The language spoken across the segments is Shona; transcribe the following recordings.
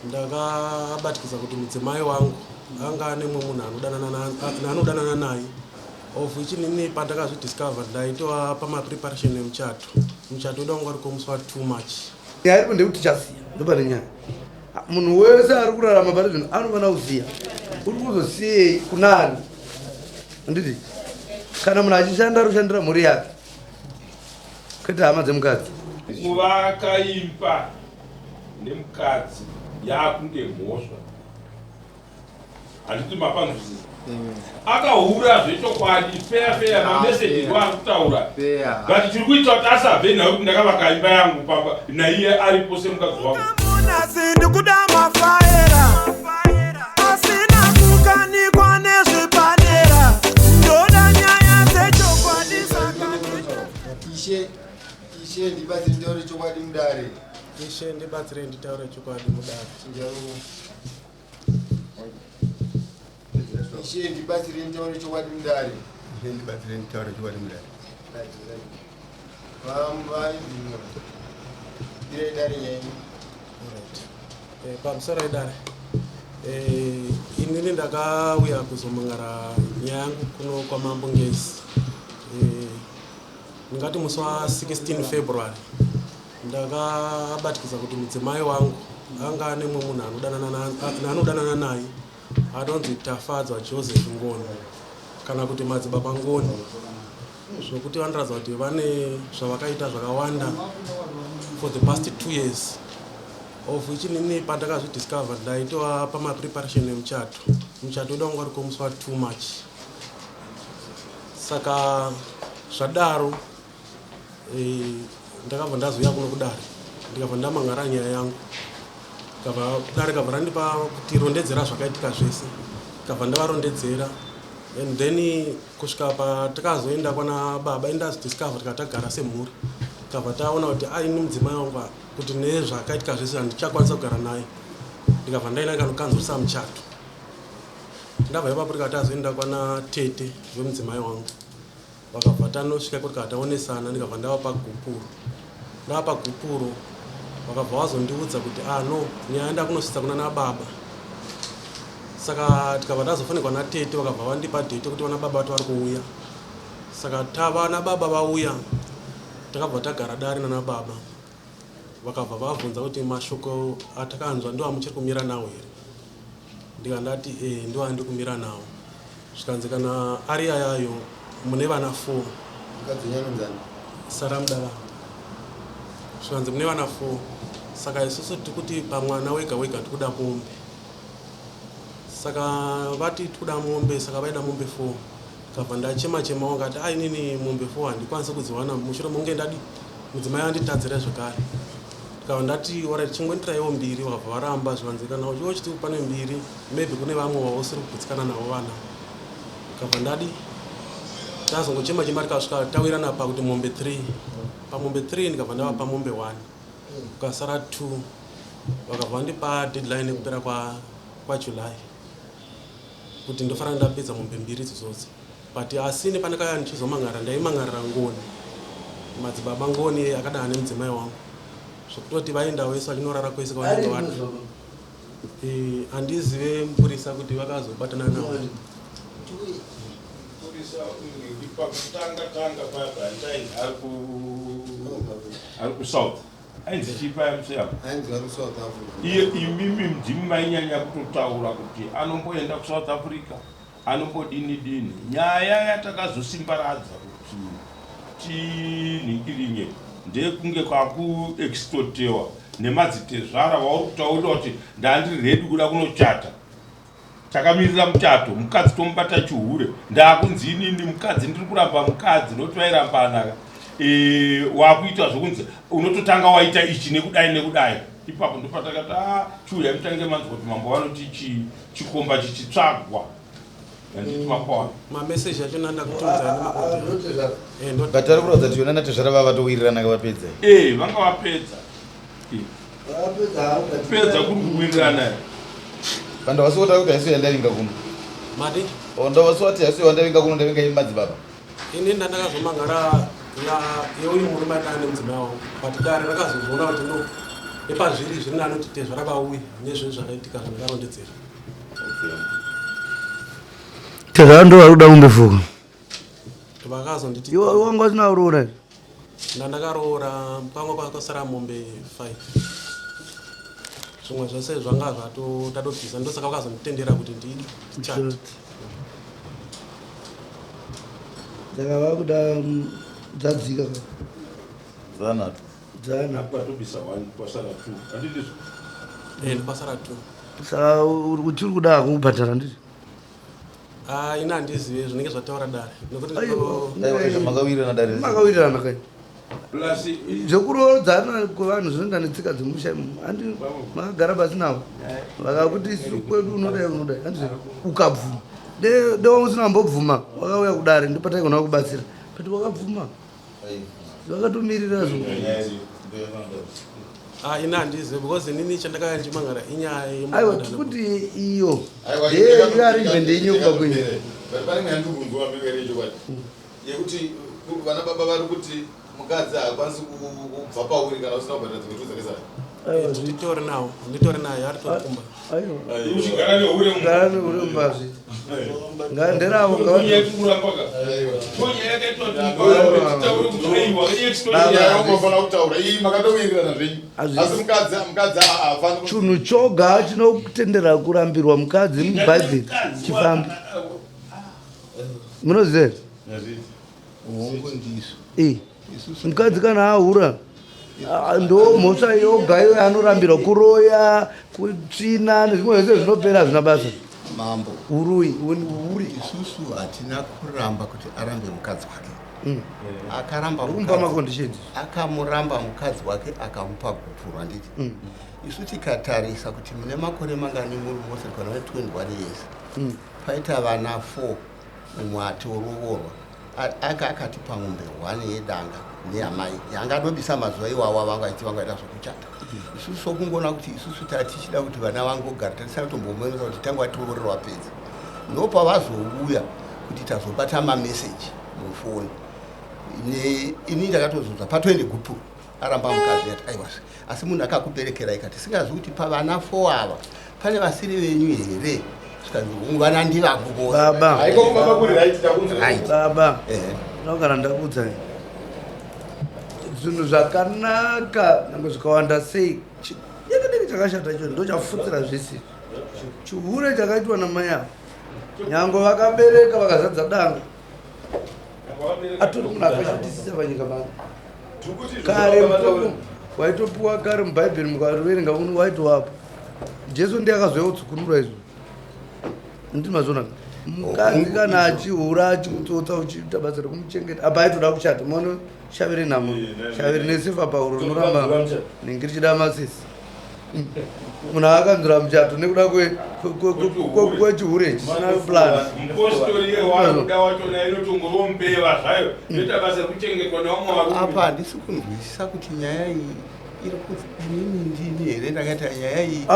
Ndakabatikidza kuti mudzimai wangu anga ane mumwe munhu anodanana naye, of which inini pandakazvidiscover ndaitova pamapreparation emuchato. Muchato wedu wanga uri kumusi wa2 March. Nyaya iripo ndekuti tichasiya, ndopane nyaya. Munhu wese ari kurarama pari zvino anofanira kuziya uri kuzosiyei kunani, handiti? Kana munhu achishanda, ari kushandira mhuri yake, kwete hama dzemukadzi. Kuvaka imba nemukadzi yakunge mhosva, handiti? Mapanzwisisa? Akahura zvechokwadi, feya feya, mameseji ndo ari kutaura, but tiri kuita kuti asabve nhau kuti ndakavaka imba yangu pamba naiye aripo semukadzi wangu. Munasi ndikuda mafaera asina kukanikwa nezvipanera, ndoda nyaya dzechokwadi saka. Ishe, Ishe, ndibatsire nditaure chokwadi mudare. Ishe, ndibatsire nditaure chokwadi mudare. Chinjarumo. Ishe, ndibatsire nditaure chokwadi mudare. Ishe, ndibatsire nditaure chokwadi mudare. Vaibvimwa irai dare nyaya. Alright. Pamusoro idare, inini ndakauya kuzomangara nyaya yangu kuno kwaMambo Ngezi. Ndingati musi wa16 February ndakabatikidza kuti mudzimai wangu anga ane mumwe munhu anodanana naye anonzi Tafadzwa Joseph Ngoni, kana kuti Madzibaba Ngoni, zvokuti vanoratidza kuti vane zvavakaita zvakawanda for the past 2 years, of which inini pandakazvidiscover ndaitova pamapreparation emuchato. Muchato wedu wanga uri kumusi wa2 March. Saka zvadaro, ndakabva ndazouya kuno kudare, ndikabva ndamangara nyaya yangu. Kabva dare kabva randipa kuti rondedzera zvakaitika zvese, kabva ndavarondedzera, and then kusvika patakazoenda kwana baba, indazidiscover, tikati tagara semhuri, kabva taona kuti aini mudzimai wangu, kuti nezvakaitika zvese handichakwanisa kugara naye. Ndikabva ndaenda kanokanzurisa muchato. Ndabva ipapo tikati tazoenda kwana tete vemudzimai wangu, vakabva tanosvika kuti taonesana, ndikabva ndavapa gupuro. Ndavapa gupuro, vakabva vazondiudza kuti, "Ah no, nyaya ndakunosvitsa kuna nababa." Saka tikabva tazofonekwa natete, vakabva vandipa date kuti vana baba vati vari kuuya. Saka tava nababa vauya, takabva tagara dare nana baba, vakabva vabvunza kuti, "Mashoko atakanzwa ndo amuchiri kumira nawo here?" Ndikandati, "E, ndo andiri kumira nawo." Zvikanzi, "Kana ari ayayo, mune vana 4." Mukadzi wenyu anonzani? Sara Mudava. Zvikanzi, "Mune vana 4, saka isusu tiri kuti pamwana wega wega tikuda mombe." Saka vati tikuda mombe, saka vaida mombe 4. Kabva ndachema chema, wakati, "A, inini mombe 4 handikwanisi kudziwana mushure munge ndadi mudzimai anditadzira zvekare." Ndikabva ndati, "Alright, chingondiraiwo mbiri." Vakabva varamba, zvikanzi, "Kana uchiwo chiti pane mbiri, maybe kune vamwe vausiri kugutsikana navo vana." Kabva ndadi tazongochema chema, tikasvika tawirana pakuti mombe 3. Pamombe 3 ndikabva ndavapa mombe 1, kukasara 2. Vakabva vandipa deadline yekupera kwaJuly kuti ndofanira ndapedza mombe mbiri idzodzo. But asi nepandakauya ndichizomangara, ndaimangarira Ngoni, Madzibaba Ngoni akadana nemudzimai wangu, zvokutoti vaenda wese vachinorara kwese kwavanenge vari. Handizive mupurisa kuti vakazobatana nawo. Mupurisa, pakutanga tanga paya paitainzi ari kuSouth, ainzi chii paya museyamo? Ainzi vari kuSouth Africa. Iye imimi ndimi mainyanya kutotaura kuti anomboenda kuSouth Africa, anombodini dini. Nyaya yatakazosimbaradza kuti tinhingirinye ndekunge kwakuextortewa nemadzitezvara vauri kutaurira kuti ndandiri ready kuda kunochata, takamirira muchato, mukadzi tomubata chihure, ndakunzi inini mukadzi ndiri kuramba mukadzi nokuti vairambana. Wakuita zvokunzi unototanga waita ichi nekudai nekudai. Ipapo ndopatakati, "Ah, chiuya mutange manzwa kuti mambo vanoti chii." Chikomba chichitsvagwa, handiti makwana? Mameseji acho nandakutumidzai nemaaudio. But vari kuratidza kuti yona natezvara vava vatowirirana, vapedza. Vanga vapedza. Kupedza kuri kuwirirana. Pandawasiwota kuti haisiyo yandavinga kuno. Madi? Ndawasiwati haisiyo yandavinga kuno, ndavinga imi madzibaba. Ini ndandakazomangara yeuyu murume aitanga nemudzimai wangu, but dare rakazozviona kuti no. Epazviri zviri nani kuti tezvara vauye nezvinhu zvakaitika zvandakarondedzera. Tezvara ndo vari kuda mombe four. Vakazonditi Iwe wanga usina kuroora here? Ndandakaroora pamwe kwakasara mombe 5. Zvimwe zvese zvanga zvato tatobvisa ndosaka vakazonditendera kuti ndichate. Saka vakuda dzadzika ka. Dzana. Dzana. Patobisa 1 kwasara 2. Handiti Eh, kwasara 2. Saka uri kuti uri kuda kubhadhara ndizvo? Ah, ini handizive zvinenge zvataura dare. Nekuti Aiwa. Aiwa, makawirirana dare. Makawirirana kai. Plus Zvekurooradzana kwevanhu zvinoenda netsika dzemusha imomo. Handi makagara pasi navo. Vakakuti isu kwedu unodai unodai. Handi ukabvuma. De de usina kumbobvuma wakauya kudare ndipo taigona kubatsira. But wakabvuma. Vakatomirira zvo. Ah, ini handizive because inini chandakauya ndichimangara inyaya Aiwa tikuti iyo. Ndeye arrangement yenyu kubva kwenyu. But pane nyaya ndiri kunzwa mberi yechokwadi yekuti vana baba vari kuti mukadzi haakwanisi kubva pauri kana usina kubhadhara dzimwe two dzakasara. Aiwa Nditori nawo, nditori naye ari tokumba. Aiwa. Uchigara nehure mumba. Gara nehure mumba zvi. Nderavo kutaura iyi makatowirirana zvenyu asi mukadzi mukadzi haafani Chinhu choga chinotendera kurambirwa mukadzi mubhaibheri chifambi. Munoziva here? Hongu ndizvo. Eh. Mukadzi kana ahura ndo mhosva yoga iyo yanorambirwa kuroya, kutsvina nezvimwe zvese zvinopera hazvina basa. Mambo. Uruyi, uri. Isusu hatina kuramba kuti arambe mukadzi wake. Akaramba Kumupa mukadzi- maconditions. Akamuramba mukadzi wake akamupa gupuro handiti. Isu tikatarisa kuti mune makore mangani muri mose kana une 21 years. Paita vana 4 mumwe atoroorwa. Aka akatipa mombe 1 yedanga neyamai yanga adobisa mazuva iwawa vanga achiti vanga vaita zvokuchata. Isusu sokungoona kuti isusu tatichida kuti vana vangogara tatisina kutombomuonesa kuti tanga vatoroorerwa pedzi. Ndopavazouya kuti tazobata mameseji mufoni. Ini ndakatozonzwa patoende gupuro aramba mukadzi ati aiwa asi munhu akakuberekerai kati singazi kuti pavana 4 ava pane vasiri venyu here zvikanzi "Hongu, vana ndivangu vose." Baba. Haiko baba kuri right takunzwa. Right. Baba. Ehe. Ndinogara ndakuudzai. Zvinhu zvakanaka nyangwe zvikawanda sei chidiki diki chakashata icho ndochafutsira zvese. Chihure chakaitwa namai ava. Nyangwe vakabereka vakazadza danga. Atori munhu akashatisisa panyika pano. Kare mutombo waitopiwa kare mubhaibheri mukaverenga waitowapo. Jesu ndiye akazouya kutsukunura izvo. Ndini mazvona. Mukadzi kana achihura achikutsotsa uchiita basa rekumuchengeta apa aitoda kuchata maona shavi renhamo shavi rine sefa pauro rinoramba nenge richida masisi. Munhu akanzura muchato nekuda kwechihure chisina plan. Mupostori yewakuda wachona inotongoriwo mbeva zvayo yoita basa rekuchengetwa nevamwe varume. Apa handisi kunzwisisa kuti nyaya iyi iri kuti inini ndini here ndakaita nyaya iyi.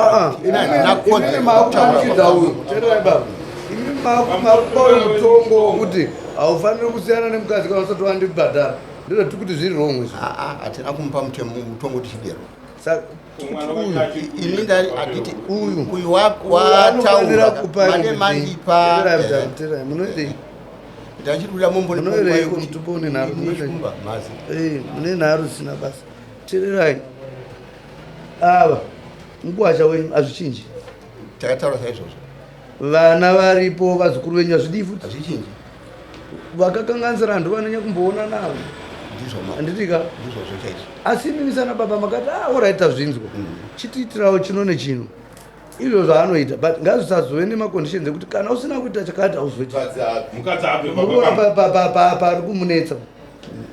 Ini handina kodzero Imimi maakumanikidza uyu teererai baba. Imimi maakupa uyu mutongo wokuti haufaniri kusiyana nemukadzi kana usati wandibhadhara. Ndizvo tiri kuti zviri wrong izvi. Hatina kumupa mutongo tichidero. Saka Ini ndari handiti uyu uyu anofanira wataura kupa mane mandipa Teererai teererai munoitei? Ndachiri kuda mombo Munoireiko mutupo une nharo? Munoitei? Mazi. Eh, mune nharo zvisina basa. Teererai. Ava mukuwasha wenyu hazvichinji. Takataura saizvozvo. Vana varipo vazukuru venyu hazvidii futi. Hazvichinji. Vakakanganisira handu vanonyanya kumboona navo. Ndizvo ma. Handiti ka? Ndizvozvo chaizvo. Asi imimi sana baba makati ah alright tazvinzwa. Chitiitirawo chino nechino. Izvo zvaanoita but ngazvisazove nemaconditions ekuti kana usina kuita chakati hauzoiti. Mukadzi abve Muruona pamba. pari kumunetsa.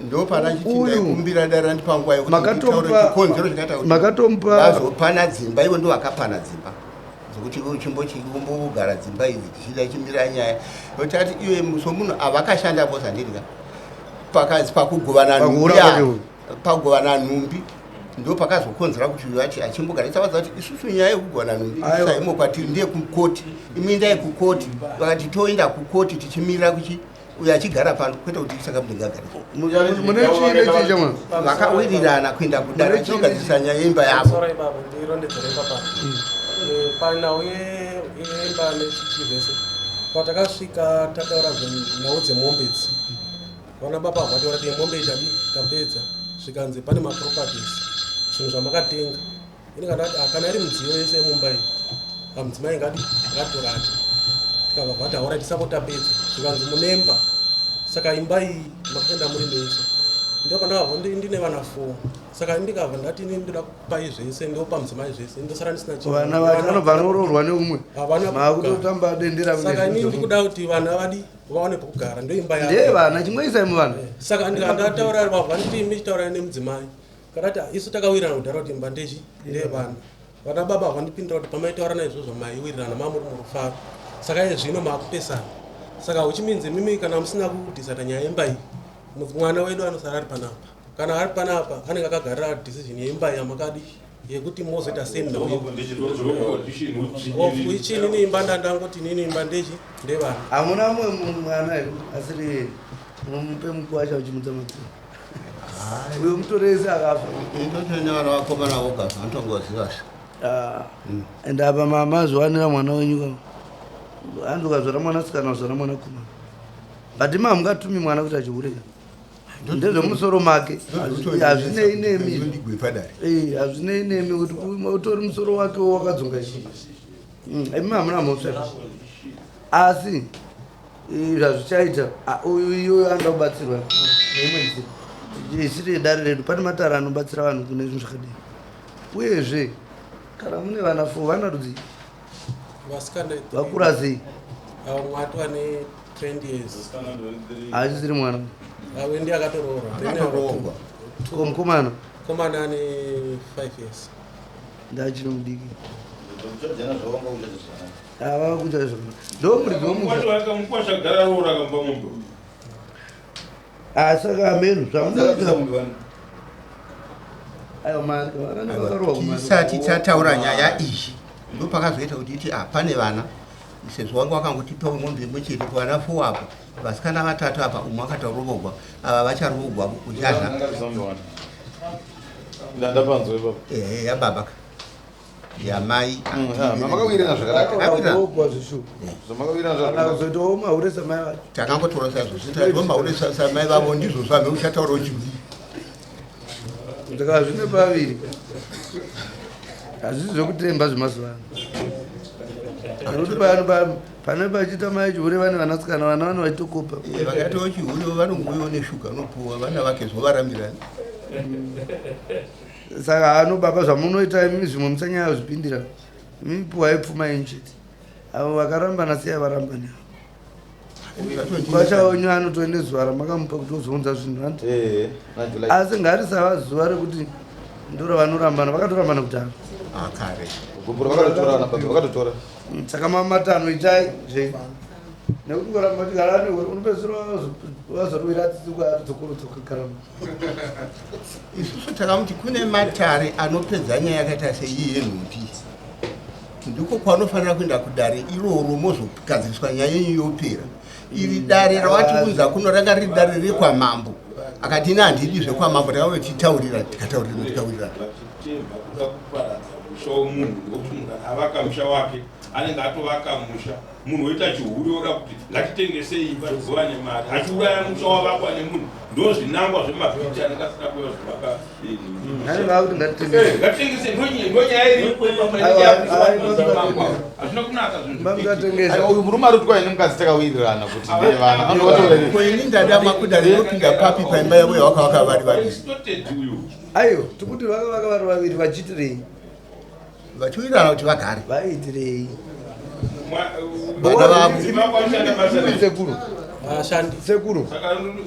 Ndopana chiti Uyu. ndaikumbira dare randipa nguva yekuti Makatomupa- nditaure chikonzero chakaita kuti makatomupa- vazopana dzimba ivo ndo vakapana dzimba dzokuti iwe uchimbochikumbogara dzimba idzi tichida chimira nyaya nokuti ati iwe somunhu avakashanda vose handiti ka pakazi pakugovana Pakuhura nhumbi kwake ava, uyu. pakugovana nhumbi ndo pakazokonzera kuti vati achimbogara isavadza kuti isusu nyaya yekugovana nhumbi Aiwa. saimo kwatiri ndiye kukoti imi endai kukoti vakati toenda kukoti tichimirira kuchi Uyo achigara pano kwete kuti saka mudingagara. Mune chii nechii chamwa? Vakawirirana kuenda kudare Mune chii vachinogadzirisa nyaya yeimba yavo. Sorry baba, ndirondedzere papa. Panhau yeimba nechichi zvese, patakasvika tataura zvenhau dzemombe idzi, vana baba vataura kuti mombe itadi tapedza, zvikanzi pane maproperties, zvinhu zvamakatenga. Ini kana kuti, "Ah, kana iri midziyo yese yemumba iyi, amudzimai ngadi ngatorake." Tikabva vati haura tisako tapedza, zvikanzi munemba, saka imba iyi makaenda muri mese. Ndopandakabva ndine vana 4, saka ndikabva ndati ini ndoda kupai zvese, ndopa mudzimai zvese, ndosara ndisina chinhu. Vana vacho anobva anoroorwa neumwe. Havana Maakutotamba dendera. Saka inini ndikuda kuti vana vadi vaone pekugara, ndoimba yavo. Ndeye vana, chimweisai muvana. Saka ndikandataura vabva nditi imi chitaurai nemudzimai, kadati isu takawirirana kudhara kuti imba ndechi ndeyevana. Vana baba vandipindura kuti pamaitaurana izvozvo maiwirirana, mamuri murufaro, saka iye zvino maakupesana. Saka huchiminzi mimi kana musina kudhisaida nyaya yemba iyi, mwana wedu anosara ari panapa. Kana ari panapa anenge akagarira decision yeimba yamakadi yekuti mozoita sei nhau iyi. Of which inini imba ndandangoti inini imba ndechi ndevana. Hamuna mumwe mwana here asiri mupe mukwasha uchimutsa madziro uyo mutorese akafa? Indotene vana vakomana voga vanotongoziva. Ah, and apa mazovanira mwana wenyu ka, hanzi ukazvara mwanasikana uzvara mwanakomana, but imi hamungatumi mwana kuti achiureka, ndezvemusoro make, hazvinei nemi. Ndigwe padare. Hazvinei nemi kuti utori musoro wake wakadzonga chii. Imi hamuna mhosva, asi zvazvichaita uyu iyoyo anoda kubatsirwa neimwe nzira isiri yedare redu. Pane matare anobatsira vanhu kune zvinhu zvakadii. Uyezve kana mune vana 4, vana rudzi? Vasikana. Vakura sei? Avo mwati vane 20 years. Haachisiri mwana. Avo ndi akatoroorwa. Akatoroorwa. Ko mukomana? Komana ane 5 years. Ndachiri mudiki, ava kuita zvakanaka, ndo muridzi womusha. Mukwasha gara roora kamba mombe. Ah, saka amenu zvamunoita, aiwa, mari vana vakarohwa kumari. Tisati tataura nyaya iyi, ndopakazoita kuti iti ah, pane vana, sezvo wanga wakangotipa mombe imwe chete kuvana 4 apa, vasikana vatatu apa, umwe akatarovogwa, ava vacharovogwa uchazva. Ndapanzwa ipapo. Ehe, yababa ka yamai. Mamakawirirana zvakanaka. Takawirirana. Rohwa zvishu. Zvamakawirirana Kana zvakanaka. kuzoitawo mahure samai vacho. Takangotora saizvozvo, mahure samai vavo, ndizvo zvame uchataura uchivi. Saka zvine paviri, hazvisi zvekutemba zvemazuva ano, nekuti pane pachiita mai chihure vane vanasikana, vana vane vachitokopa. Vakaitawo chihure vanongoiwo neshuga unopuwa vana vake zovarambirani. Saka ano baba, zvamunoita imi zvimwe musanyanya kuzvipindira. Imi puwai pfuma yenyu chete. Avo vakarambana siyai varambane. Kwasha wenyu anotoende zuva ramakamupa kuti uzounza zvinhu, hanti? Ehe, naJuly. Asi ngarisava zuva rekuti ndoro vanorambana, vakatorambana kudhara. Akare. Gupuro vakatotora, vana baba vakatotora. Saka mamatano itai zve, nekuti ukaramba uchigara newe unopedzisira wazorwira tsitsi kwaadzokorodzoka garama. Isusu takamuti kune matare anopedza nyaya yakaita seiyi yenhumbi, ndiko kwanofanira kuenda kudare iroro, mozogadziriswa nyaya yenyu yopera. Iri dare rawatiunza kuno ranga riri dare rekwamambo, akati ine handidi zvekwamambo. Takauye titaurira, tikataurirana, tikawirirana. Vachitemba kuda kuparadza musha womunhu, ngokuti munhu avaka musha wake anenge atovaka musha, munhu woita chihure, oda kuti ngatitengesei imba tigova nemari, achiuraya musha wavakwa nemunhu. Ndo zvinangwa zvemabhiti anenge asina kuva zvivaka. Anenge akuti ngatitengese. Ngatitengese, ndonyaya iripo. Aiwa, aiwa. Hazvina kunaka zvinhu. Mamutatengesa. Uyu murume ari kuti kwaine mukadzi takawirirana kuti ndeye vana anovatora. Ko ini ndadama kudare rinopinda papi paimba yavo yavakavaka vari vaviri? Extorted uyu. Aiwa, tikuti vakavaka vari vaviri vachiitirei? Vachiwirirana kuti vagare. Vaiitirei? Vana vavo. Sekuru. Ashandi. Sekuru,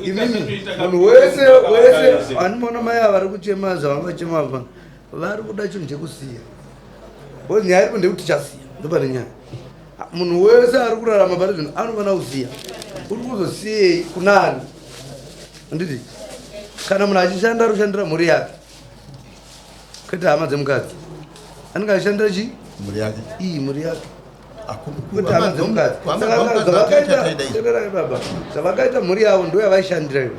imimi munhu wese wese anomaona mai ava vari kuchema zvavangachema apa, vari kuda chinhu chekusiya, because nyaya iripo ndekuti tichasiya, ndopane nyaya. Munhu wese ari kurarama pari zvino anofanira kusiya. Uri kuzosiyei kunani? Handiti kana munhu achishanda ari kushandira mhuri yake, kwete hama dzemukadzi? Anenge achishandira chii? Mhuri yake. Iyi mhuri yake. Kuti hama dzemukadzi. Saka zvavakaita, teererai baba, zvavakaita mhuri yavo ndo yavaishandira iyo.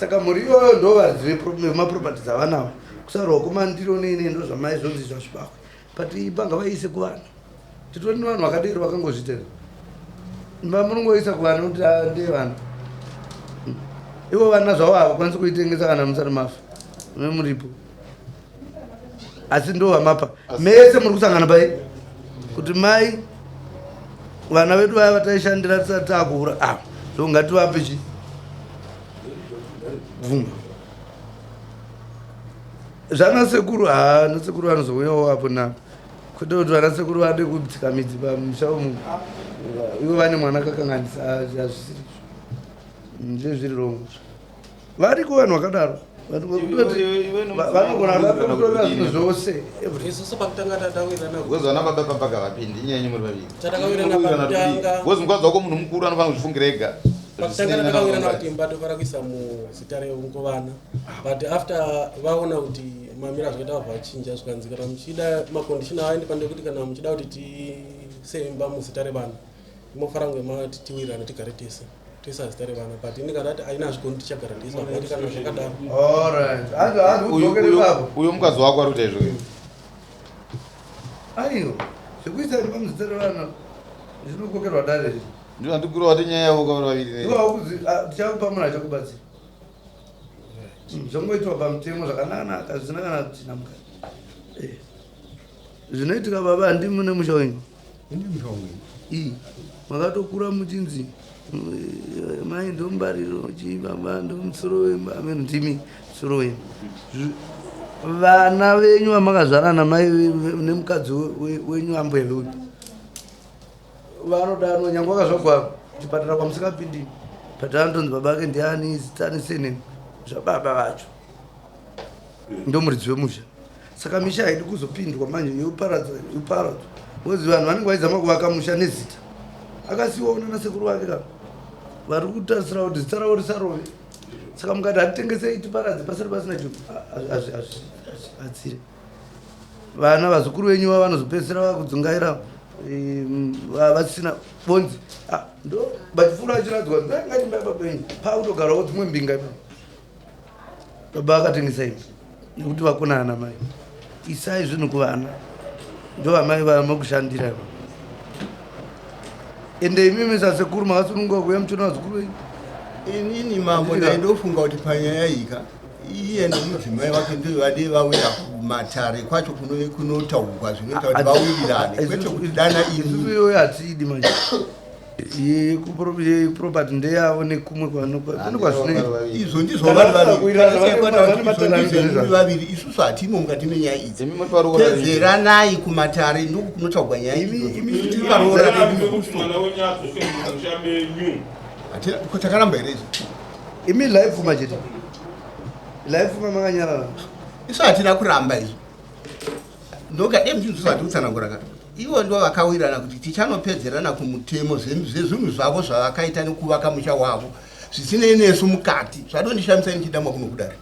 Saka mhuri iyoyo ndo varidzi vemaproperties avanawo. Kusarwa kwemandiro nei nei ndo zvamai zvonzi zvazvibakwe. But imba ngavaiise kuvana. Titori nevanhu vakadero vakangozviita. Imba munongoisa kuvana kuti ah, ndeye vana. Ivo vana zvavo havakwanisi kuitengesa kana musati mafa. Mune muripo. Asi ndo vamapa. Mese muri kusangana pai kuti mai vana vedu vaya vataishandira tisati takuhura ah, so ngativape chi bvuma zvana sekuru haa nasekuru vanozouyawo apo napo kwete kuti vana sekuru vade kutsika midzi pamusha umu ivo vane mwana kakanganisa hazvisiri ndezviri rongo variko vanhu vakadaro vanogona kutora zvinhu zvose. Isusu pakutanga tatawirirana. Because vana baba pamba ngavapinde inyaya yenyu muri vaviri. Tatakawirirana pakutanga. Because mukadzi wako munhu mukuru anofanira kuzvifungira ega. Pakutanga tatakawirirana kuti imba tofanira kuisa muzita reungovana, but after vaona kuti mamiro azvakaita vabva vachinja, zvikanzi kana muchida macondition aende pande kuti kana muchida kuti tiise imba muzita revana mofanira kunge mati tiwirirane tigare tese toisa zita revana, but ini kana ati aina hazvigoni tichagara tese but kana zvakadaro. Alright. Hanzi hanzi udzokere ipapo. Uyo mukadzi wako ari kuita izvo. Aiwa, zvekuisa imba muzita revana zvinokokerwa dare izvi. Ndiro andikura wati nyaya yavo kavari vaviri. Iwe haukuzi tichakupa munhu achakubatsira. Zvongoitwa pamutemo zvakanaka zvisina kana tsvina mukati. Eh. Zvinoitika baba handimi mune musha wenyu. Ii, makatokura muchinzi mai ndombariro chii baba ndomusoro wemba ameno ndimi musoro wemba. Vana venyu vamakazvara namai nemukadzi wenyu ambuya veuyu vanodanwa nyange vakazvagwa chipatara kwamusingapindi, but anotonzi baba ake ndiani, zita nesurname zvababa vacho ndomuridzi wemusha. Saka misha haidi kuzopindwa manje yoparadzwa yoparadzwa because vanhu vanenge vaizama kuvaka musha nezita akasiyiwa una nasekuru vake ka vari kutarisira kuti zita ravo risarove. Saka mukati hatitengesei tiparadze pasiri pasina chinhu hazvibatsire vana vazukuru venyu va vanozopedzisira vakudzungaira vasina bonzi. Ah, ndo vachipfuura vachiradzwa ngati baba penyu pakutogarawo dzimwe mbinga ipapo baba vakatengesa imba nekuti vakonana namai. Isai zvinhu kuvana ndo vamai vamakushandira ivo. Ende imimi sasekuru makasununguka kuuya muchiona vazukuru venyu. Inini mambo ndaindofunga kuti panyaya ika iye nomudzimai wake ndivo vade vauya kumatare kwacho kunotaurwa zvinoita kuti vawirirane kwete kuti dana Isusu ini. Iyoyo hatiidi manje. Yeproperty ndeyavo nekumwe kune kwazvinoita. Izvo ndizvo Kana vari vasina kuwirirana, vaviri vane matare ndizvo anoita muri vaviri, isusu hatimo mukati menyaya idzi. Imi muri paruoko vaviri. Pedzeranai kumatare ndoku kunotaurwa nyaya idzodzo. Isu tiri paroora redu. Mwana wenyu adzoke mumusha menyu. Ko takaramba here izvo? Imi laipfuma chete laipfuma makanyarara. Isu hatina kuramba izvo, ndokade muchinzwisa hati kutsanangura ka ivo ndo vakawirirana kuti tichanopedzerana kumutemo zvezvinhu zvavo zvavakaita nekuvaka musha wavo zvisinei nesu mukati. Zvadondishamisa ndichidamwa kuno kudare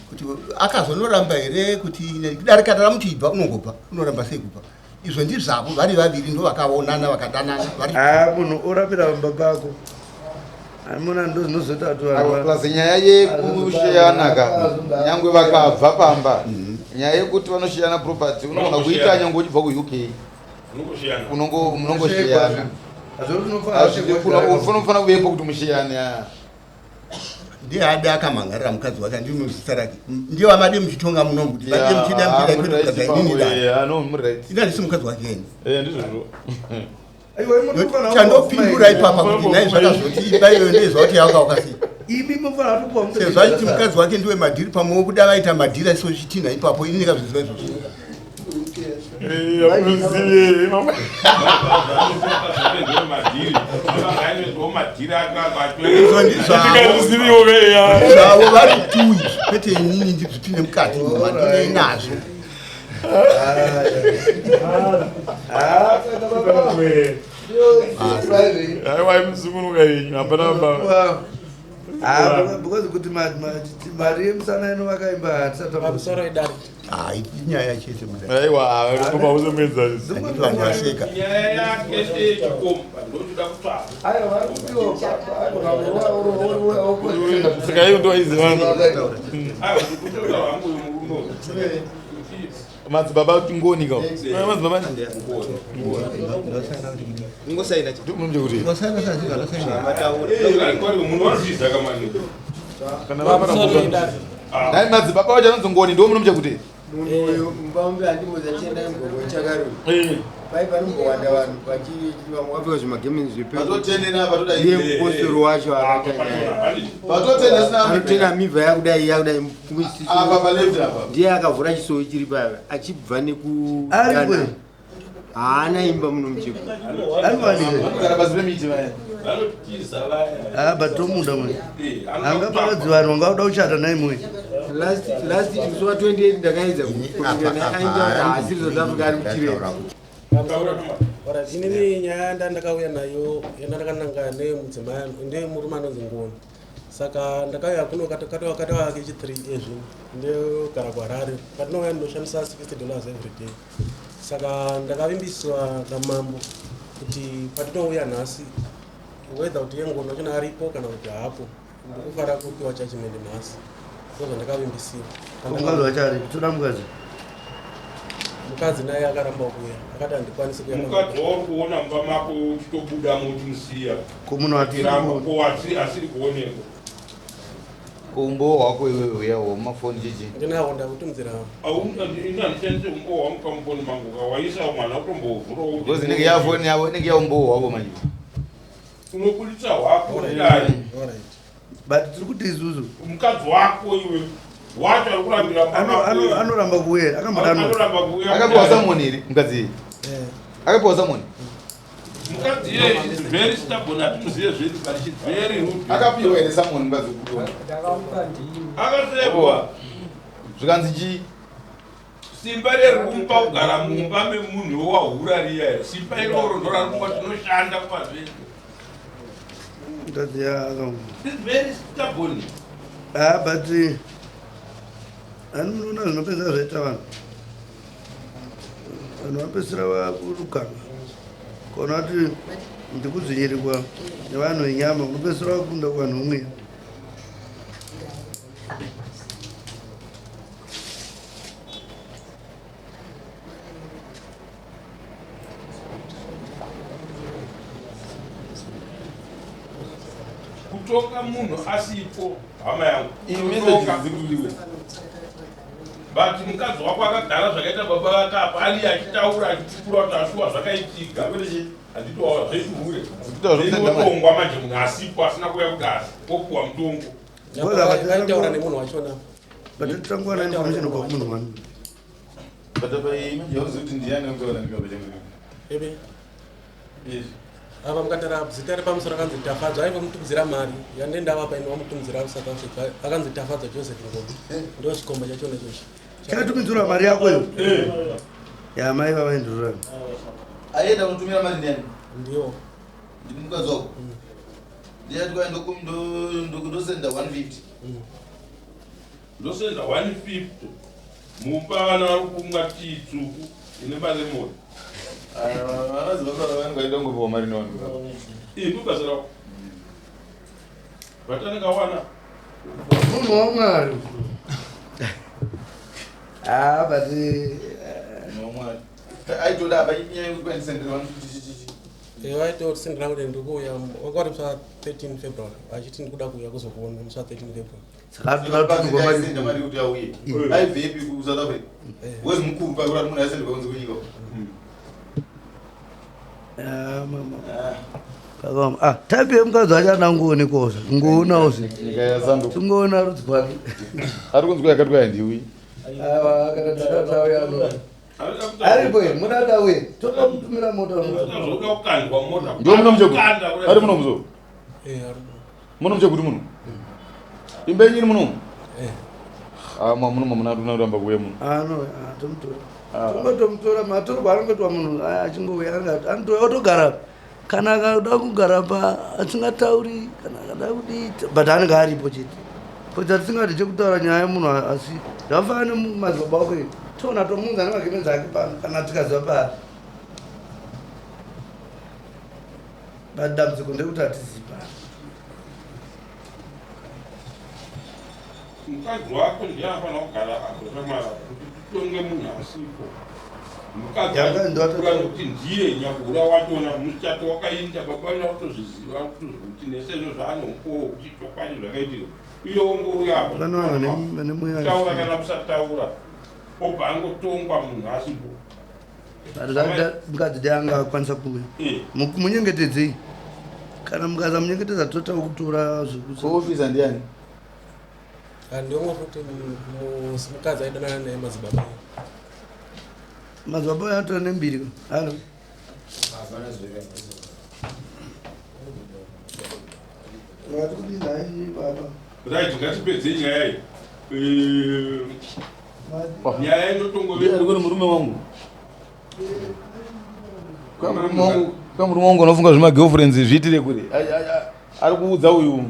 kuti akazonoramba here kuti dare kana ramuti ibva unongobva, unoramba sei kubva? Izvo ndizvavo vari vaviri ndo vakaonana vakadanana vari. Ha, munhu orapira pamba pako amuna ndo zvinozoita kuti vanhu Plus nyaya yekusheyana ka, nyangwe vakabva pamba, nyaya yekuti vanosheyana property unogona kuita nyangwe uchibva kuUK. Munongoshiyana. Munongosheyana. Unofanira kuvepo kuti musheyane ah. Ndiye ade akamhangarira mukadzi wake andino zita rake ndiye wamade muchitonga munomu kuti vade muchida muchida kwete kukadza inini dare. Yeah, no, muri right. Ini handisi mukadzi wake ini. Eh, ndizvozvo. Aiwa, imi munofanira Chandopindura ipapa kuti nhai zvakazoti imba iyoyo ndezvauti yanga wakasii Imi munofanira kutopuwa mukadzi. Sezvo achiti mukadzi wake ndiwe madhiri pamwe wokuda vaita madhiri aiso chitinha ipapo ini ndingazviziva izvozvo. Izvo ndizvavo zvavo vari tu izvi kwete inini ndizvipinde mukati mandinei nazvo. Ah, saka baba. Ndiyo, private. Aiwa, musungunuka yenyu hapana baba. Wow. Ah, because kuti mari yemusana inovaka imba hatisati Pamusoro idare. Hai, inyaya chete mudare. Aiwa, kupa uzomuenzanisi. Handiti vanhu vaseka. Nyaya yake ndeyechikomba ndotoda kutsvaga. Aiwa, vari kupiwa. Saka iyo ndoaiziva. Aiwa, ndikutoda hangu uyu murume uyu. Madzibaba ngoni ka. Madzibaba Ingosaina chete. ndomje kuti Vasaina saziva vasaina. Eh, kwari munhu wazviza kamani. kana vapana Pamusoro idare. Dai madzibaba wacho anonzi ngoni ndo munomje kuti. Munhu uyu mubambe handimboza chienda imbogo chakaruri. Eh. Pai panombowanda vanhu vachi vamwe vapfeka zvimagemenzi Patotendena patoda zvepepo. Iye mupostori wacho akatanga. Patotenda sina Anotenda mivha yakudai yakudai Apa pa left apa. Ndiye akavhura chisowe chiri paya achibva neku Ari kwe? Haana imba muno muchepo. Ari Vanogara pasi pemiti vaya. Vanotiza vaya. Ah, but tomuda mwe. Eh, anoda Anga kutsvagwa. pakadzi vanhu vanga kuda kuchata naye mwe. Last last musi wa 28 ndakaedza kukumbira naye ainda kuti haasiri South Africa ari kuchiremba. Taura tuma. Alright, inini nyaya yandakauya nayo yandakananga nemudzimai ndemurume anonzi Ngoni. Saka ndakauya kuno katova kechi3 ezvino ndogara kuHarare. Patinouya ndinoshandisa $60 every day. Saka ndakavimbiswa namambo kuti patinouya nhasi whether kuti yeNgoni wachona aripo kana kuti haapo ndikufara kupiwa judgment nhasi. Ndozvandakavimbisiwa. Mukadzi wacho aripo, toda mukadzi. Mukadzi naye akaramba kuuya akati handikwanisi kuuya. Mukadzi wauri kuona mumba mako uchitobudamo uchimusiya. Ko munhu atiri Tiramba ko asiri kuonekwa. Kumbo wako iwewe uya womafoni chichi. Ndinawo ndakutumidzira. Ini handishandise umbo hwangu pamufoni mangu kawaisa mwana utombovhura. Because inenge yafoni yavo inenge yaumbo hwako manje. Unobuditsa hwako kudai. Alright. But tiri kuti isusu Mukadzi wako iwe wacho ari kurambira mumba mako iwe. anoramba kuuya, akambodano. Anoramba kuuya. Akapiwa samoni here mukadzi iyi? Eh. Akapiwa samoni. Mukadzi iye is very stubborn, hatimuzive zvedu, but she's very rude. Akapiwa here samoni mukadzi kupiwa? Akasebwa. Zvikanzi chii? Simba reri kumupa kugara mumba memunhu wawahura riya, simba iroro ndorari kumupa tinoshanda kumazvedu. Mukadzi akam. She's very stubborn. Ah, but ani munoona zvinopedzisira zvaita vanhu. Vanhu vanopedzisira vakurukana. Kaona kuti ndikudzvinyirikwa nevanhu venyama, unopedzisira wakunda kuvanhu vomweya. Kutonga munhu asipo, hama yangu. Iyi Kutonga. message dzikutuliwe. But mukadzi wako akagara zvakaita baba vake apa ali achitaura achipupura kuti ashuwa zvakaitika. Handitowa zvechihure. Zvikuita zvokusenda mari. Inotongwa manje munhu asipo asina kuuya kudare opuwa mutongo. Vaitaura nemunhu wachona. But tanguwana information kubva kumunhu wani. But apa iyi manje hauzivi kuti ndiani anotaura ndikapa changu. Ebe. Apa mukatara zita repamusoro akanzi Tafadzwa aivomutumidzira mari yandendavapa ini wamutumidzira kuSouth Africa akanzi Tafadzwa Joseph Ngoni. Ndo chikomba chachona ichochi. Chakatumidzirwa mari yako iyo. Ya mai vavaindururana. Aienda kunotumira mari ndiani? Ndiwo. Ndini mukadzi wako. Ndiyati kwai ndosenda 150. Ndosenda 150 mumba vana vari kumwa tii tsvuku ine malemoni. Vanazi baba vanenge vaida kungopiwa mari nevanhu. Ii ndobasa rako vatanikawana. Munhu waMwari. Ah, but Mwari. Aitoda apa inyaya yekuti kwai ndisendere 150 chichichi. Vaitosendera kuti ndikuuya wakati musi wa 13 February vachiti ndikuda kuuya kuzokuona musi wa 13 February. Saka tinotumirwa mari. Aisenda mari kuti auye. Aibvepi kuSouth Africa? Wezi mukuru pakuti munhu aisende kunze kwenyika. Ah, mama. Kakaoma. Ah, type yemukadzi wacho ana ngoonekwawo ngoonawo zve. Nyika yasanduka. Tingoona rudzi rwake. Ari kunzi kwai akati kwai handiuyi. Aiwa, kana tadauya ano. Aripo here? Muda kuti auye. Totomutumira mota. Zvoda kukandwa mota. Ndiwo muno mucheguti. Kukanda kudai. Ari muno muzo. Eh, aripo. Muno mucheguti muno. Imba yenyu iri muno. Eh. Ah, muno mamuna ramba kuuya muno. Ah, no, ah, tomutora. Tongotomutora matorwa anongoitwa munhu ah, achingouya anotouya otogara. Kana akada kugara pa asingatauri, kana akada kudii, but anenge aripo chete. Kuita tisingati chekutaura nyaya yemunhu, asi zvakafanana nemadzibaba ako, toona tomunza nemagemenzi ake pano kana tikaziva paari. But dambudziko ndekuti hatizivi paari. Mukadzi wako ndiye anofanira kugara apo, shamwari, kuti titonge munhu asipo. Mukadzi Yanga akura nekuti ndiye nyakuhura wachona. Muchato wakainda, baba vana kutozviziva kuti nesezvo zvaanomupowo kuti chokwadi zvakaitika, iye wongouya apo. Vana vane mweya. Taura kana kusataura, obva angotongwa munhu asipo. But mukadzi dai anga akwanisa kuuya. Munyengetedzei. Kana mukasamunyengetedza, tota kutora zvekuti. Officer ndiani? Handiomwe futi mukadzi aidanana naye madzibaba. Madzibaba uyo anotora nembiri. Halo. Makati kudii nhai baba? Right, ngatipedze nyaya iyi. Nyaya inotongove Ari kuri murume wangu. Kwa murume wangu, kwa murume wangu unofunga zvemagirlfriends zviitire kure. Ai, ai, ai, ari kuudza uyu.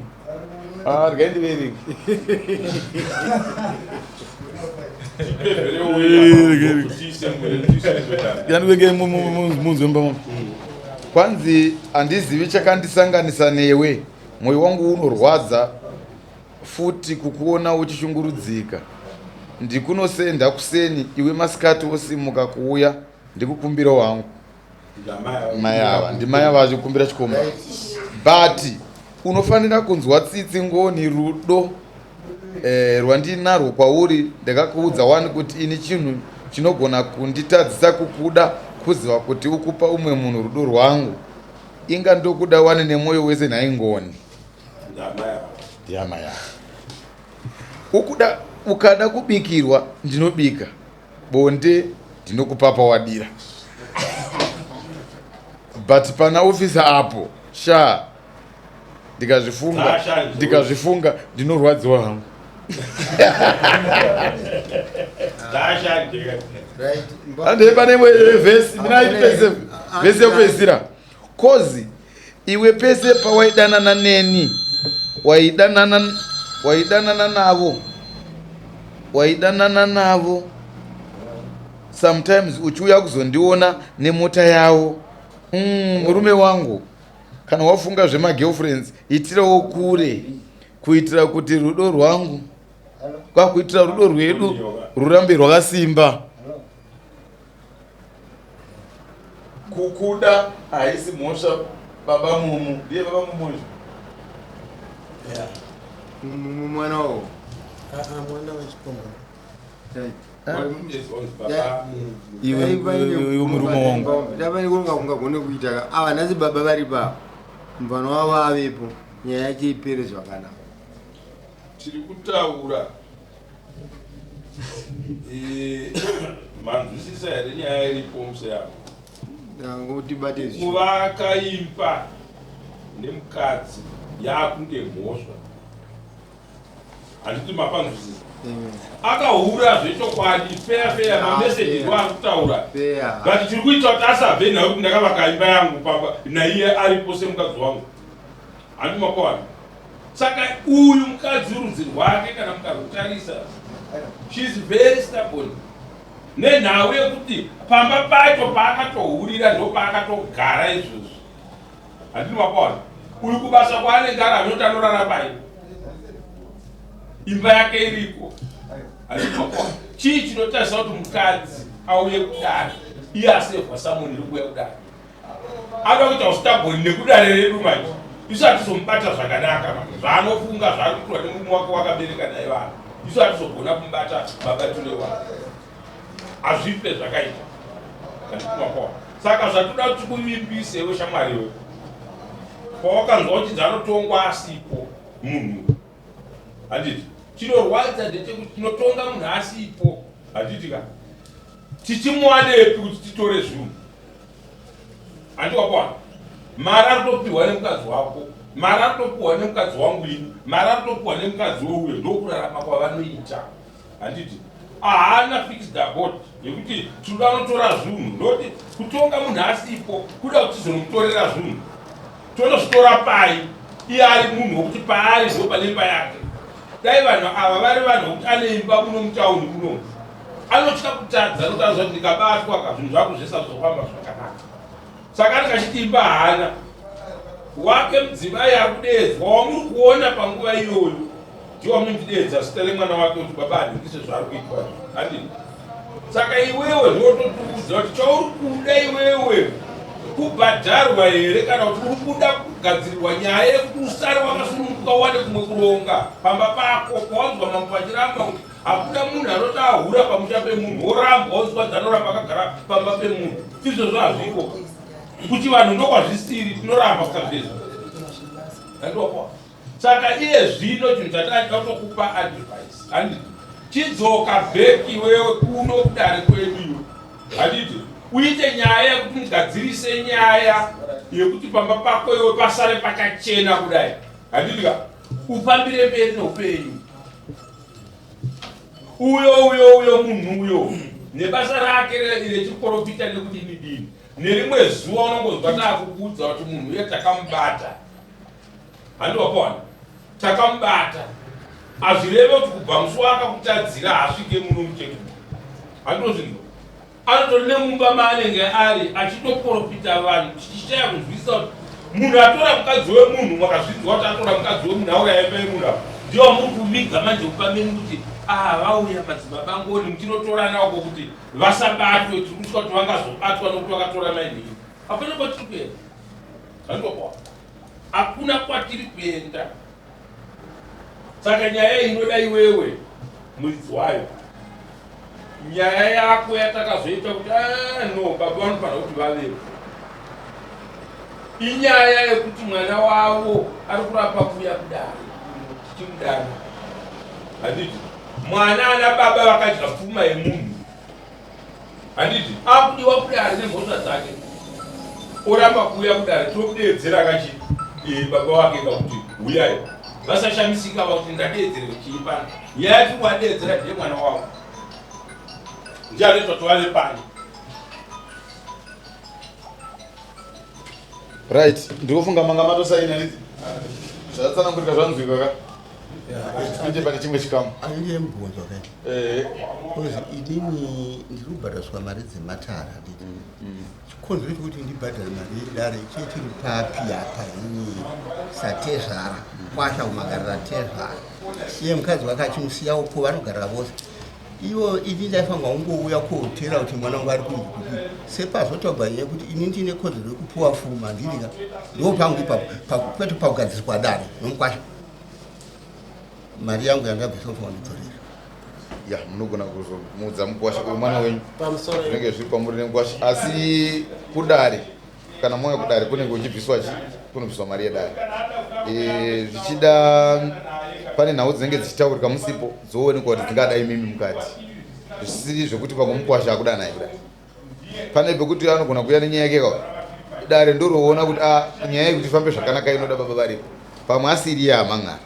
Ah, regai ndiverenge. Yandivenge munzwe mumba mangu. Kwanzi handizivi chakandisanganisa newe, mwoyo wangu unorwadza futi kukuona uchishungurudzika. Ndikunosenda kuseni, iwe masikati wosimuka kuuya ndikukumbira wangu. Mai ava ndimai ava achikumbira chikomba, but unofanira kunzwa tsitsi, ngoni, rudo rwandinarwo kwauri. Ndakakuudza wani kuti ini chinhu chinogona kunditadzisa kukuda kuziva kuti ukupa umwe munhu rudo rwangu. Inga ndokuda wani nemwoyo wese nhai Ngoni. Ndiamai ava. Ukuda, ukada kubikirwa ndinobika, bonde ndinokupa pawadira, but pana officer apo sha, ndikazvifunga Dzashanje. ndikazvifunga ndinorwadziwa hangu. Dzashanje. Handei pane imwe vhesi, minaitipese vhesi yekupedzisira. Kozi iwe pese pawaidanana neni, waidanana navo, waidanana navo sometimes uchiuya kuzondiona nemota yavo. Murume wangu, kana wafunga zvemagirlfriends itirawo kure, kuitira kuti rudo rwangu, kwakuitira rudo rwedu rurambe rwakasimba. Kukuda haisi mhosva, baba Mumu. Ndiye baba Mumu izvo. Mwana wavo. Mwana wechikomba. Iwe murume wangu. Ungagone kuita ava nhasi baba vari papa, mufano wavo avepo, nyaya yacho ipere zvakanaka. Tiri kutaura, manzwisisa here nyaya iripo museyamo? Ngotibate. Kuvaka imba nemukadzi yakunge mhosva, handiti mapanzwisisa? Akahura zvechokwadi, feya feya, mameseji ndo ari kutaura, but tiri kuita kuti asabve nhau kuti ndakavaka imba yangu pamba naiye aripo semukadzi wangu, handi makowana? Saka uyu mukadzi rudzi rwake kana mukarutarisa, she's very stubborn nenhau yekuti pamba pacho paakatohurira ndo paakatogara izvozvi, handini makowana? Uyu kubasa kwaanenge ari anoti anorara pai, imba yake iriko, handini makowana? Chii chinotarisa kuti mukadzi auye kudare, iye asevhwa summon iri kuuya kudare? Ada kuita ustubborn nekudare redu manje isu hatizomubata zvakanaka manje. Zvaanofunga zvaari kuitwa nemurume wake wakabereka naye vanhu, isu hatizogona kumubata mabatiro wake, hazvipe zvakaita andikumakoa. Saka zvatoda kuti kuvimbise iwe shamwariwe, pawakanzwa uchinzi anotongwa asipo munhu, handiti? Chinorwadza ndechekuti tinotonga munhu asipo, handiti ka? Tichimuwanepi kuti titore zvinhu, handi wakwana? Mari ari kutopiwa nemukadzi wako, mari ari kutopiwa nemukadzi wangu ini, mari ari kutopiwa nemukadzi weuyo, ndokurarama kwavanoita, handiti? Haana fixed abort yekuti tinoda unotora zvinhu, ndoti kutonga munhu asipo kuda kuti tizonomutorera zvinhu, tonozvitora pai iye ari munhu wekuti paari ndo pane imba yake. Dai vanhu ava vari vanhu vokuti ane imba muno mutauni muno, anotya kutadza nokuti anoziva kuti ndikabatwa ka zvinhu zvangu zvese hazvizofamba zvakanaka. Saka anenge achiti imba haana wake mudzimai ari kudeedzwa wamuri kuona panguva iyoyo ndiwo wamunondideedza zita remwana wake kuti baba handikise zvaari kuitwa handini. Saka iwewe zvototiudza kuti chauri kuda iwewe kubhadharwa here kana kuti uri kuda kugadzirirwa nyaya yekuti usare wakasununguka uwane kumwe kuronga pamba pako pawanzwa mambo vachiramba kuti hakuna munhu anoti ahura pamusha pemunhu woramba wonzwa dzanoramba akagara pamba pemunhu. Izvozvo hazviko kuti vanhu ndokwazvisiri tinoramba kusazvezvo andiwapoa. Saka iye zvino chinhu chatachida kutokupa advice handiti, chidzoka back iwewe kuno kudare kwedu iwe, handiti, uite nyaya yekuti mugadzirise nyaya yekuti pamba pako iwe pasare pakachena kudai, handiti ka, ufambire mberi neupenyu. Uyo uyo uyo munhu uyo nebasa rake rechiporofita nekudini dini, nerimwe zuva unongozwa taakukuudza kuti munhu uye takamubata, handiwapawana takamubata. Hazvireve kuti kubva musi waakakutadzira haasvike muno muchetu, handinozvinzwa. Anotori nemumba maanenge ari achitoporofita vanhu, tichishaya kunzwisisa kuti munhu atora mukadzi wemunhu, makazvinzwa kuti atora mukadzi wemunhu auraya imba yemunhu apa, ndiwo muri kuviga manje kupa meni kuti ah vauya madzibaba ngoni muchinotorana uko kuti vasabatwe, tiri kutya kuti vangazobatwa nokuti vakatora mainini. Hapana kwatiri kuenda, handiwapawa, hakuna kwatiri kuenda. Saka nyaya iyi inoda iwewe muridzi wayo. Nyaya yako yatakazoita kuti ah, no baba vanofanira kuti vavepo inyaya yekuti mwana wavo ari kurapa kuuya kudare tichimudana, handiti mwana ana baba vakadya pfuma yemunhu, handiti akudiwa kudare nemhosva dzake, oramba kuuya kudare, tokudeedzera kachi baba wake kakuti huyai, vasashamisika vakuti ndadeedzerwe chii pano. Nyaya yatiri kuvadeedzera ndiye mwana wavo, ndiye anoitwa kuti vave pano. Right, ndikufunga manga matosaina nditi zvatsanangurika zvanzwika ka, tipinde pane chimwe chikamu. Anenge mubvunzo ka. Because inini ndiri kubhadhariswa mari dzematare, handiti? Chikonzero chekuti ndibhadhare mari yedare chee chiri papi apa? Ini satezvara kwasha kumagarira tezvara, iye mukadzi wake achimusiya uko vanogarira vose ivo, ini ndaifanirwa kungouya kotera kuti mwana wangu ari kunzi kuti sepazotaurwa nyaya yekuti ini ndine kodzero yekupuwa fuma, handiti ka? Ndo pangu ipapo kwete pakugadziriswa dare nomukwasha. Mari yangu yandabvisa ufanira kundidzorera. Ya, munogona kuzomuudza mukwasha uyu mwana wenyu. Pamusoro. Zvinenge zviri kwamuri nemukwasha, asi kudare kana mauya kudare kunenge kuchibviswa chi kunobviswa mari yedare. Zvichida pane nhau dzinenge dzichitaurika musipo dzoonekwa kuti dzingadai mimi mukati, zvisiri zvekuti pamwe mukwasha akuda naye kudai, pane pekuti anogona kuuya nenyaya yake ka dare ndoroona kuti a nyaya yekuti ifambe zvakanaka inoda baba varipo, pamwe asiri iye amang'ara.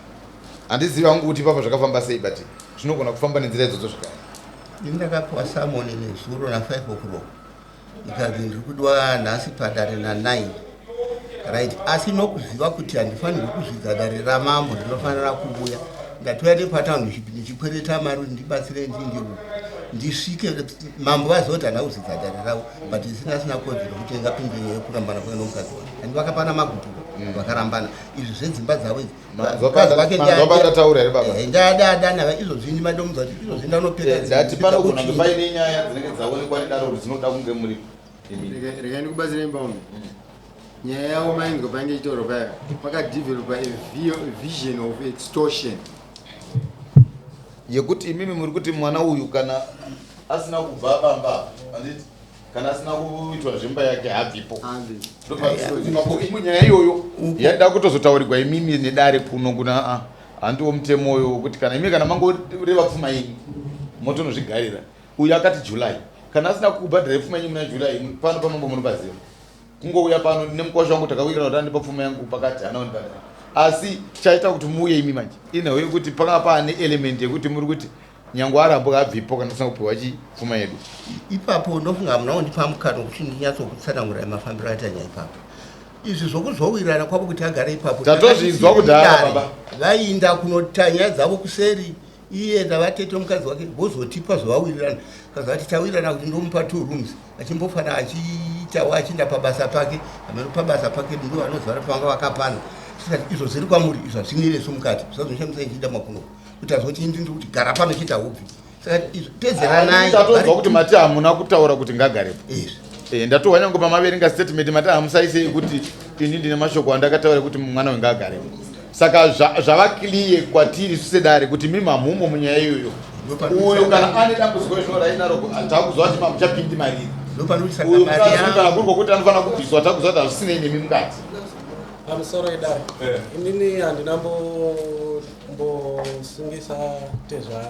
Handizivi hangu kuti ipapa zvakafamba sei, but zvinogona kufamba nenzira idzodzo zvakare. Ini ndakapiwa summon nezuro na5 o'clock, ikanzi ndiri kudiwa nhasi padare na9, right? Asi nokuziva kuti handifanirwi kuzvidza dare ramambo, ndinofanira kuuya. Ndatouya nepataundi ndichikwereta mari kuti ndibatsire ndindi ndisvike. Mambo vaziva kuti handina kuzvidza dare ravo, but isina asina kodzero kuti ingapinde nyaya yekurambana kwake nomukadzi wake, handi vakapana magupuro, vakarambana izvi zvedzimba dzavo idzi. Mukadzi wake Ndataura here baba? Ndadadana izvozvi ndimadomudza kuti izvozvi ndanopeka. Ndati panogona kunge paine nyaya dzinenge dzaonekwa nedaro kuti dzinoda kunge muri imi. Regai ndikubatsirei mbaume. Nyaya yavo mainzwa painge ichitaurwa paya, pakadevelopa a vision of extortion. Yekuti imimi muri kuti mwana uyu kana asina kubva pamba, handiti, kana asina kuitwa zvemba yake habvipo. Handi. Imwe nyaya iyoyo yaida kutozotaurirwa imimi nedare kuno kuna a handiwo mutemo uyo wekuti kana imi kana mangoreva pfuma yenyu motonozvigarira. Uyu akati July, kana asina kukubhadharai pfuma yenyu muna July, pano pamambo munopaziva kungouya pano nemukwasha wangu takawirana kuti andipa pfuma yangu pakati, hana kundibhadhara. Asi chaita kuti muuye imi manje inhau yekuti panga paane element yekuti muri kuti Nyangwe arambwa abvipo kana tisina kupiwa chipfuma yedu. Ipapo ndofunga hamuna kundipa mukana wekuti ndinyatsokutsanangura mafambiro aita nyaya ipapo. Izvi zvokuzowirirana kwavo kuti agare ipapo. Tatozvinzwa kudhara baba. Vaiinda kunota nyaya dzavo kuseri iye navatete mukadzi wake vozotipa zvawawirirana. Kazati tawirirana kuti ndomupa 2 rooms achimbofana achiitawo achiinda pabasa pake hameno pabasa pake ndo vanoziva kuti vanga vakapana. Tikati izvo zviri kwamuri izvo hazvinei mukati zvazoshamisa ichiita makuno kuti azoti ini ndiri kuti gara pano chiita hubvi. Saka izvo pedzeranai. Tatozwa kuti mati hamuna kutaura kuti ngagarepo. Izvi. Ndatohwa nyange pamaverenga statement mati hamusaisei kuti ini ndine mashoko andakataura kuti mwana uyu ngaagarepo. Saka zvava clear kwatiri isu sedare kuti mimi hamumo munyaya iyoyo. Uyu kana ane dambudziko izvo rainaro takuzwa kuti mamuchapindi mariri. Uyu mukadzi kana kuri kwokuti anofanira kubviswa takuzwa kuti hazvisinei nemi mukati. Pamusoro idare. Inini handina mbosungisa tezvara.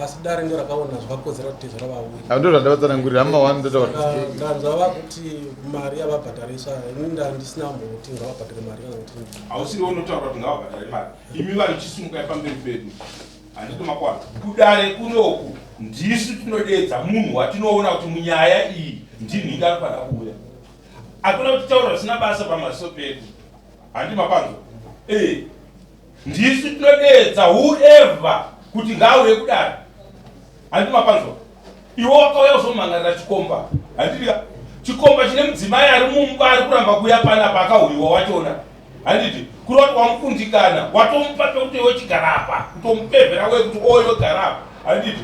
Asi dare ndo rakaona zvakakodzera kuti tezvara vauye. Ndo zvandavatsanangurira hama wani ndotaura. Ndanzwa vakuti mari yavabhadhariswa ini ndandisina mboti ngavabhadhare mari kana kuti Hausiri unotaura kuti ngavabhadhare mari. Imi vari chisimukai pamberi pedu. Handiti makwana. Kudare kunoku ndisu tinodeedza munhu watinoona kuti munyaya iyi ndinhingi anofanira kuuya. Hakuna kutitaura zvisina basa pamaziso pedu. Handiti mapanzwa? Ndisu tinodeedza whoever kuti ngaauye kudare. Handiti mapanzwa? Iwe wakauya kuzomhan'arira chikomba. Handiti ka? Chikomba chine mudzimai ari mumba ari kuramba kuuya panapa akahuyiwa wachona. Handiti? Kureva kuti wamukundikana, watomupa pekuti iwe chigara apa, kutomupevhera we kuti oyo gara apa. Handiti?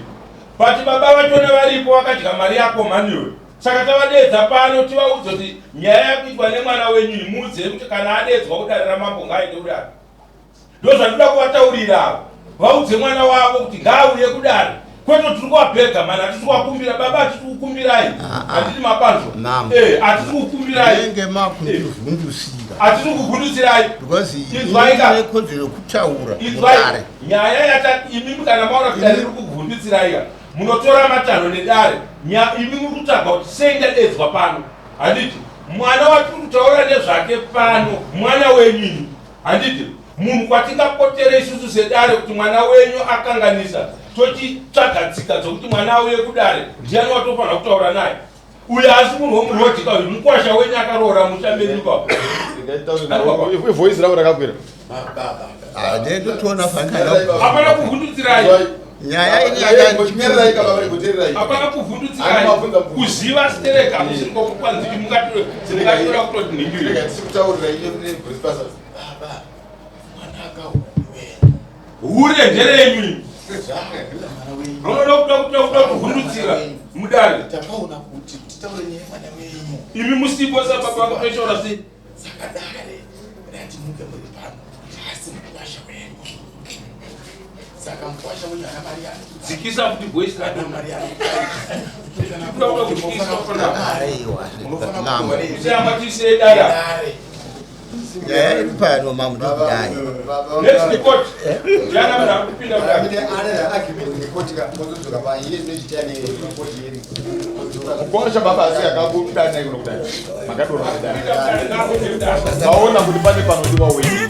But baba vachona varipo vakadya mari yako mhani iwe. Saka tavadeedza pano tivaudze kuti nyaya yakuitwa nemwana wenyu iyi muudzei kuti kana adeedzwa kudare ramambo ngaaende kudare. Ndozvandinoda kuvataurira ava. Vaudze mwana wavo kuti ngaauye kudare. Kwete kuti tiri kuvabhega mhani, hatisi kuvakumbira baba, hatisi kukumbirai. Handiti mapanzwa? Hatisi kukumbirai. Munenge makundivhundusira. Hatisi kukuvhundutsirai. Because Inzwai ka. ine kodzero yekutaura Inzwai mudare. nyaya yata imi kana maona kuti dare riri kukuvhundutsirai ka. Munotora matanho nedare. Imi muri kutsvaga kuti sei ndadeedzwa pano. Handiti mwana watiri kutaura nezvake pano mwana wenyu imi. Handiti munhu kwatingapotere isusu sedare kuti mwana wenyu akanganisa tochitsvaga tsika dzokuti mwana auye kudare ndiani watofanira kutaura naye. Uyu asi munhu wemurodhi ka uyu mukwasha wenyu akaroora musha menyu ka. Voice ravo rakakwira. Ndotoona fanira. Hapana kuvhundutsirai. Nyaya ini Hapana kuvhundutsirai. Kuziva stereka musiri kwakukwanzi mungatora kutoti nhingiri. Hure nderenyu. Unoda kuda kuda kuda kuvhundutsira mudare. Takaona kuti titaure nyaya yemwana wenyu. Imi musipo sababa kutoshora sei? Saka dare rati muke muri pano asi mukwasha wenyu. Saka mukwasha wenyu ana mari yake. Dzikisa kuti voice rako. Ana mari yake. Kuda kuda kutyisa kufana. Aiwa. Usiyambatise dara. Nyaya iri pano mambo ndokudai. Next court. Ndiana munhu ari kupinda mudare. Mukwasha baba asi akabuda naye kuno kudai. Makadora kudai. Vaona kuti pane panodiwa wenyu.